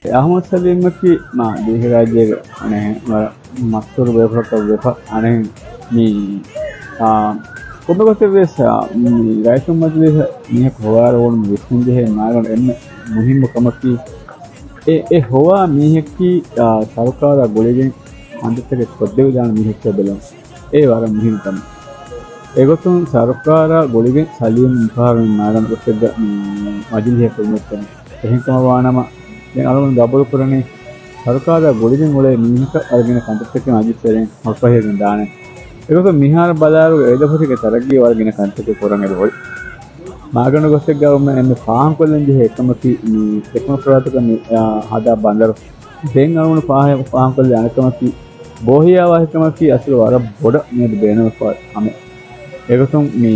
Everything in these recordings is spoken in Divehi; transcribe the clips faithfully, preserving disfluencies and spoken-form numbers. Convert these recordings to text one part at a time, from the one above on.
އަޙްމަދު ސަލީމަކީ މާ ދިވެހިރާއްޖޭގެ އަނެއް ވަރަށް މަޝްހޫރު ބޭފުޅަކަށް ވެފަ. އަނެއް މި، އާ، ކޮންމެ ގޮތެއް ވެސް، އާ، މި ރައީސުލްމަޖިލީހަށް މީހަކު ހޮވާލެވުނު ވިސްނުންޖެހޭ މާގަނޑު އެންމެ މުހިއްމު ކަމަކީ، އެ، އެ ހޮވާ މީހަކީ، އާ، ސަރުކާރާ ގުޅިގެން ކަންތައްތަކެއް ކޮށްދެވިދާނެ މީހެއްކަން ބެލުން. އެ ވަރަށް މުހިންމު ކަމެއް. އެގޮތުން ސަރުކާރާ ގުޅިގެން ސަލީމް މިފަހަރު މި މާގަނޑު ގޮތެއްގަ މި މަޖިލީހަށް ކުރިމަތިވެނީ. އެހެންކަމަށް ވާނަމަ، ދެން އަޅުގަނޑު ގަބޫލު ކުރަނީ، ސަރުކާރާ ގުޅިގެން އުޅޭ މީހަކަށް ވަރަށް ގިނަ ކަންތައްތަކެއް މަޖިލިސް ތެރެއިން ހަރުފަހިވެގެން ދާނެ. އެގޮތުން މިހާރު ބަލާއިރު އެ ދަފުތުގެ ތަރައްގީ ވަރަށް ގިނަ ކަންތައްތަކެއް ކުރަން އެބަހުރި. މާގަނޑު ގޮތެއްގަ އެންމެ ފާހަގަކޮށްލަން ޖެހޭ އެއްކަމަކީ، މި ޓެކްނޮކްރާތުގަ މި، އާ، ހަދާ ބަނދަރު. ދެން އަޅުގަނޑު ފާހަ-، ފާހަގަކޮށްލި އަނެއްކަމަކީ، ބޯހިޔާވާ ހިކަމަކީ އަސްލު ވަރަށް ބޮޑަށް މިއަދު ބޭނުންވެފަ ކަމެއް. އެގޮތުން މި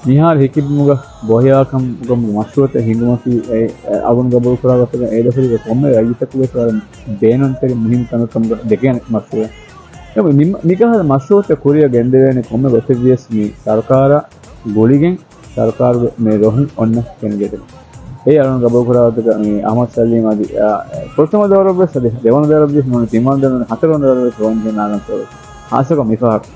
މިހާރު ހިކިބިމުގަ ބޯހިޔާވާކަމުގެ މަޝްރޫޢުތައް ހިންގުމަކީ އެ، އެ، އަޅުގަނޑު ގަބޫލުކުރާ ގޮތުގަ އެ ދަފުތުގެ ކޮންމެ ރައްޔިތަކުވެސް ވަރަށް ބޭނުންތެރި މުހިންމު ކަމެއް ކަމުގަ ދެކޭނެ މަޝްރޫޢެއް. އެ މި-، މިކަހަލަ މަޝްރޫޢުތައް ކުރިއަށް ގެންދެވޭނެ ކޮންމެ ގޮތެއްވިޔަސް މި ސަރުކާރާ ގުޅިގެން ސަރުކާރުގެ މި ރޮހުން އޮންނަ ކެނޑިޑޭޓެއް. އެއީ އަޅުގަނޑު ގަބޫލުކުރާ ގޮތުގަ މި އަޙްމަދު ސަލީމް އަދި، އާ، ޕްރޮތަމަ ދައުރަށްވެސް އަދި ދެވަނަ ދައުރަށްވެސް ނޫނީ ތިންވަނަ ދައުރަށް ނޫނީ ހަތަރުވަނަ ދައުރަށްވެސް ރޯން ނާގަންތޯ ހާއްސަކޮށް މިފަހަރު.